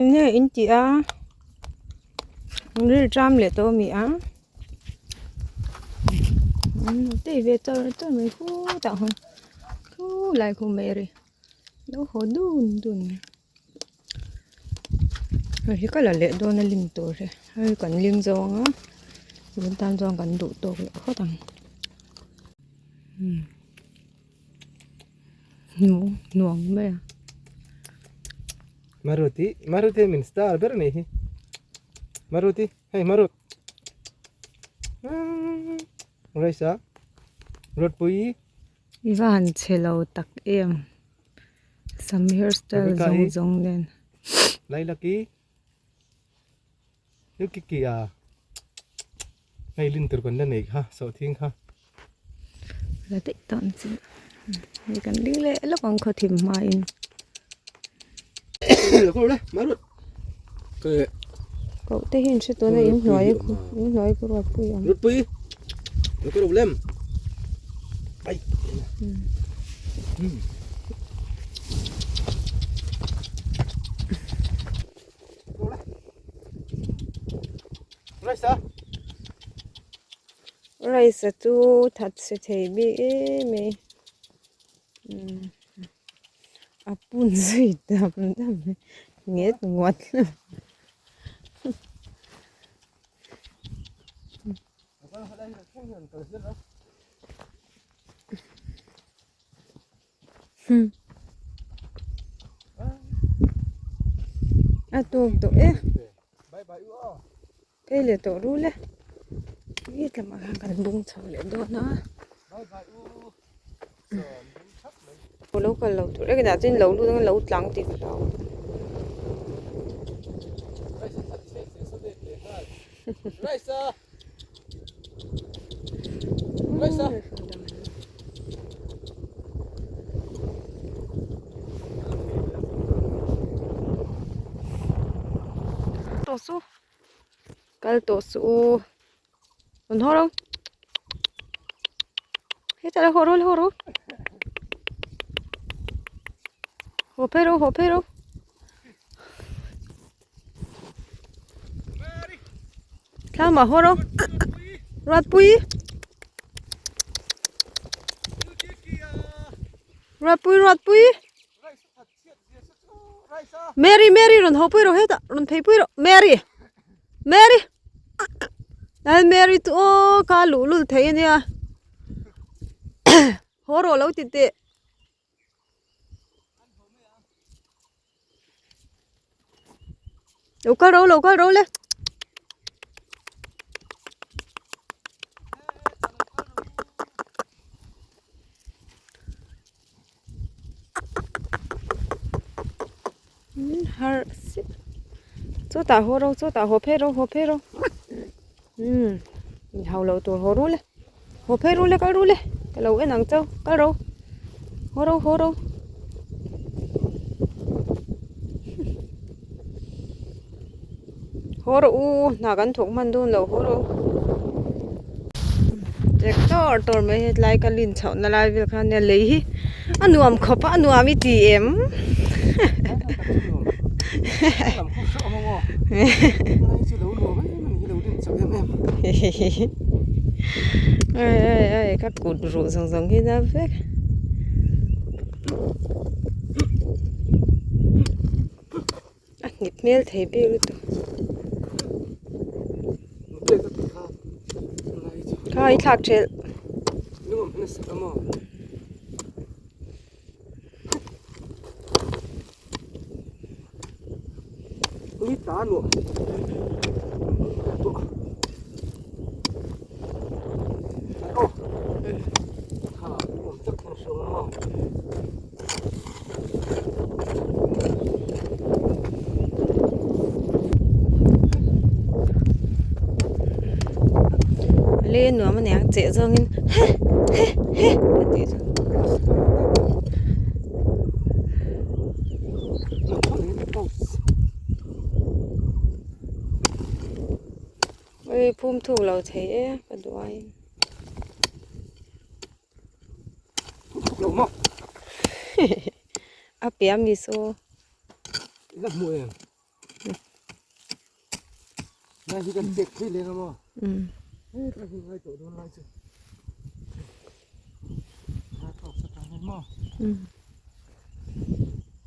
Nge in tih a ril ṭam leh tawh a mi a tei ve char char mai khutah khawn khulai khu Mary lo haw dun dun mai hei hi ka la leh dawn a lim tur hi hei kan lim zawng a tun tan chuan kan duh tawk leh phawt ang nuam mai a. Maruti Maruti min star ber a nih hi Maruti hei Marut Raisa Ruatpui I va han chhe lo tak em sam hairstyle zawng zawng nen Lailaki Yukiki a hei lin tur kan la nei kha sawhthing kha. La daih tawh ang chu hei kan ding leh lawk ang khaw thim hma in. Koh te hi an hre tuna in hnuai a khu in hnuai khu ruatpui ang. Ruatpui problem. Ai. Rice a chu that chhe thei bik em mai a pun zui dam dam mai nget nguat hlawm. A tawk tawh e phei leh tawh rul e i tlamah khan kan bung chho leh dawn a lo kal lo tur e dah chuan lo lut ang lo tlang tih ka hlau Tawh su kal tawh suh u rawn haw ro hetah lo haw ro haw ro haw phei ro haw phei ro. Thlamah haw rawh Ruatpui Ruatpui Ruatpui Mary Mary rawn haw pui rawh hetah rawn phei pui rawh Mary Mary Lal Mary chu aw kha luh lul thei ania haw rawh lo ti teh. Lo kal ro lo kal ro le. Har si chutah haw ro chutah haw phei ro haw phei ro umm hau lo tur haw ru le haw phei ru le kal ru le ka lo en ang chau kal ro haw ro haw ro haw rawh u hna kan thawk hman dawn lo haw rawh u tor tor mai hetlai ka lin chhoh na lai vel khan nia lei hi a nuam khawp a a nuam i ti em ai ai ai ka kut ruh zawng zawng hi na vek. A hnip hmel thei bik lutuk. Kha i thlak thelh. Le nuam a niang cheh zawngin he he he a tih chu. Ui phum thuk lo thei e ka duh aiin. A piah mi saw. La hmu em? Lai hi kan chek thei leng a maw? Hetlai hi ngai tawh dawn lai chu. Lai tawk sa tang hian maw?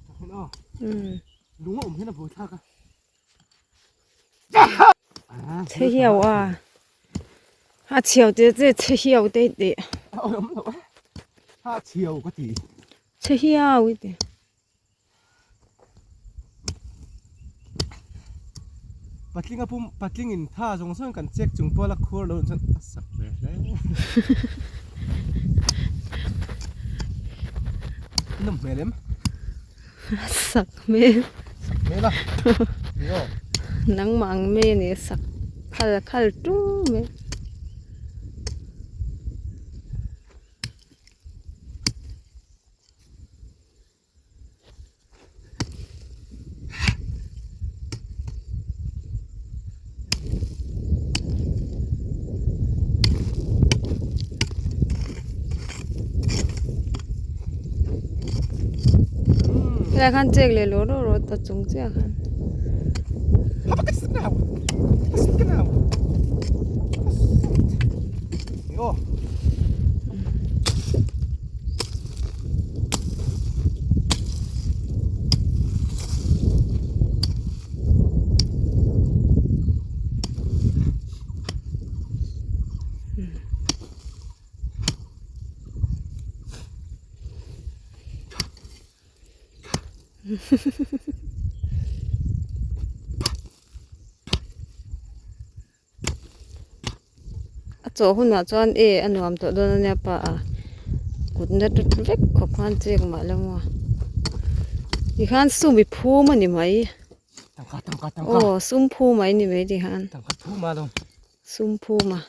Tang hian aw. Lung a awm hian a buai thlak a. Chhe hiau a. A chhiau te che chhe hiau te te. A awm lo a. A chhiau ka ti. Chhe hiau i ti. Patling a pum patling in tha zawng zawng kan check chung pawh la khuar lo chuan a sak ve hle. Nawm hmel em? A sak hmel. Sak hmel a. Ni aw. Nangmah ang mai a ni a sak khal khal tung mai. Helai khan chek leh lawr rawh rawh ta chung chiah khan. A chawh hunah chuan e a nuam tawh dawn ania pa a kut na tut vek khawp khan chek mah la maw tikhan sum i phum a ni mai aw sum phum mai ni mai tikhan sum phum a.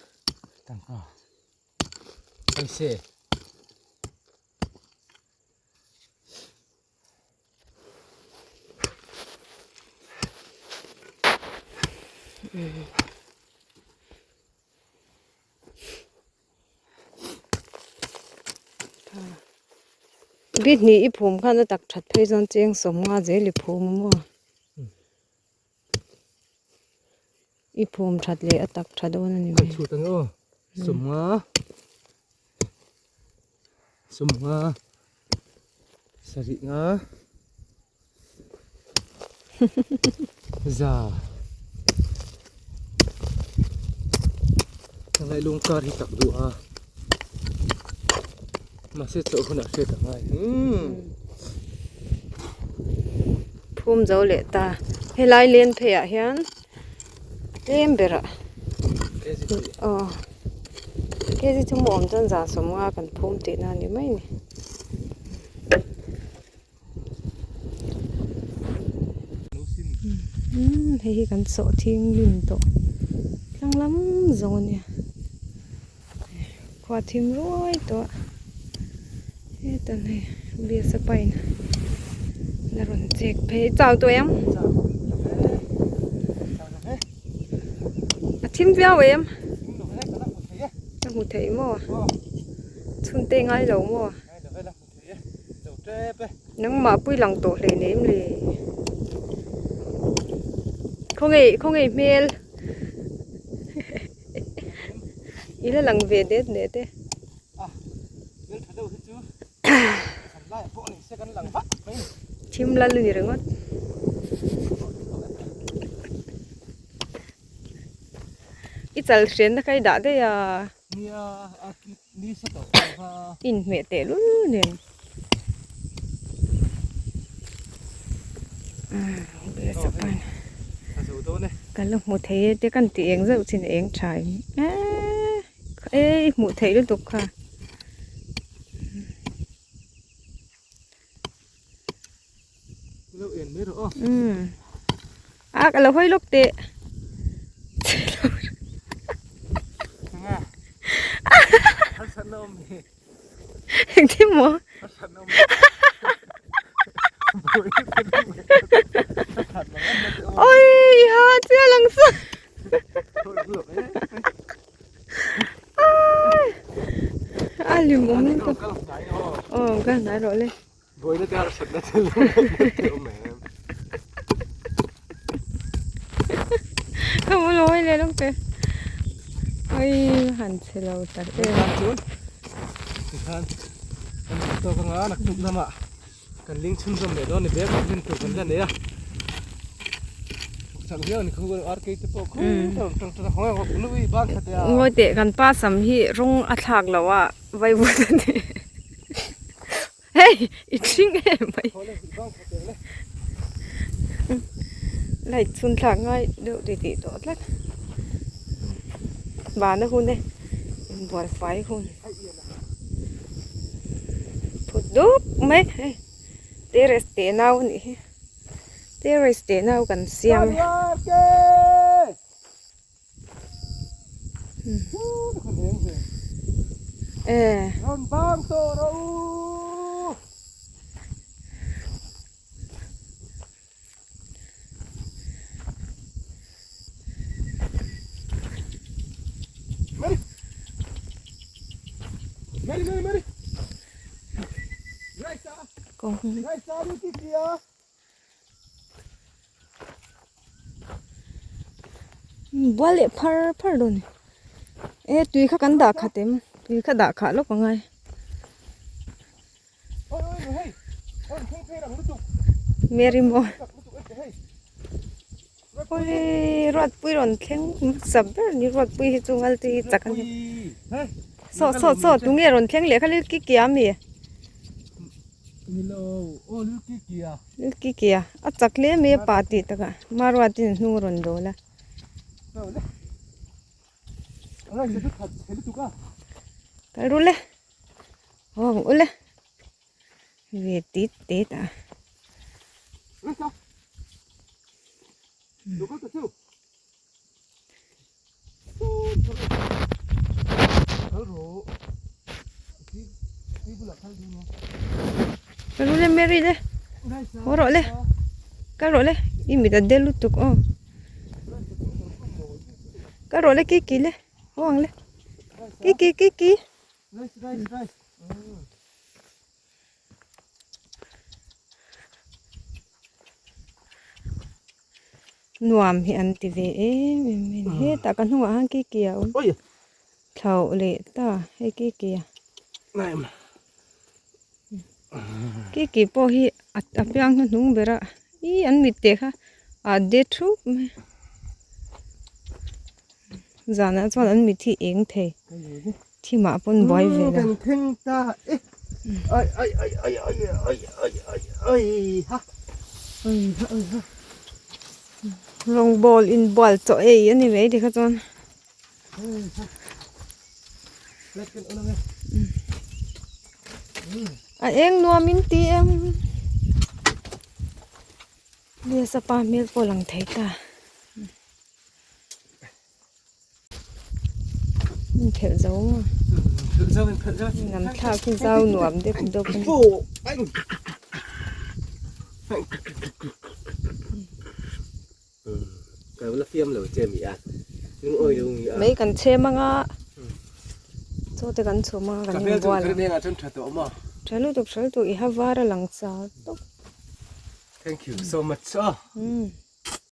Bit hnih i phum khan a tak that phei chuan cheng sawmnga zel i phum a maw i phum that leh a tak tha dawn a ni mai. Chhut ang aw sawmnga sawmnga sarih nga za Helai lung kar hi tak duh a mahse chawlh hunah hriat a ngai Phum zo leh ta helai len phei ah hian tlem berah aw kg thum awm chuan zan sawmnga kan phum tihna a ni mai a ni. Umm hei hi kan sawh thing lin tawh tlang lam zawng a nia khua thim ruai tawh a hetan hei bias a pain a rawn chek phei chau tawh em a thim viau em ka hmu thei maw chhun te ngai lo maw. Nangmah pui lang tawh hlei nem le. Khawnge khawnge hmel. I la lang ve det det e. Thim lal a ni ringawt. I chal hriatna kha i dah daih a. Inhmeh teh lul nen ka la hmu thei e te kan tih eng zeuh chin eng tha in eee i hmuh theih lutuk kha. A ka lo hawi lawk teh. Engtin maw? Oi ha chiah lang sa. A lim awm lutuk. Aw ka hnai rawh le. Buaina te harsatna te lo awm em. Ka bul hawi leh lawk teh. Oi han chhe lo tak em. Chuan tikhan kan duh tawk anga naktuk lamah kan ling chhunzawm leh dawn a ni bag rin tur kan la nei a. Thawk chak viau a ni khu RK te pawh khu te rawn tang tang a haw rawh nui ban thla teh a. Ngawi teh kan pa sam hi rawng a thlak lo a vaivut a ni. Hei i thing em mai. Light chhun thlak ngai deuh ti tih tawh tlat. Bana hun e inbual fai hun. Phut dup mai hei terrace teh nau a nih hi terrace teh nau kan siam e. E. Rawn bang tawh rawh u. Mary. Mary, Mary, Mary. Raisa. Kawng. Raisa, duty kia. Bual leh phar phar dawn e tui kha kan dah khat em tui kha dah khah lawk angai Mary maw oi ruatpui rawn thleng hmasa ber ni ruatpui hi chu ngal te hi chak a ni saw saw saw tunge rawn thleng leh kha lil ki ki a mi. Lil ki ki a, a chak hle mai a pa tih takah Maruatin a hnung a rawn dawl a. Kal ru le, haw ang u le, ve tit tet a. Kal ru le Mary le haw rawh le kal rawh le i mit a del lutuk aw kal rawh le kiki le haw ang le kiki kiki. Nuam hi an ti ve em em mai a ni hetah ka hnungah hian kiki a awm thlauh leh ta hei kiki a kiki pawh hi a piang hnuhnung ber a ih an mit teh kha a de thup mai a zanah chuan an mit hi eng thei thimah pawn buai ve lo. Rawngbawl inbual chaw ei a ni mai tikha chuan. A eng nuam in ti em. Lesa pa hmel pawh lang thei ta. Min phelh zo maw? Nam thlak hi zau nuam deuh deuh a ni. Mai kan chhem anga chaw te kan chhum anga kan inbual ang. Tha lutuk tha lutuk i ha var a lang char tawp.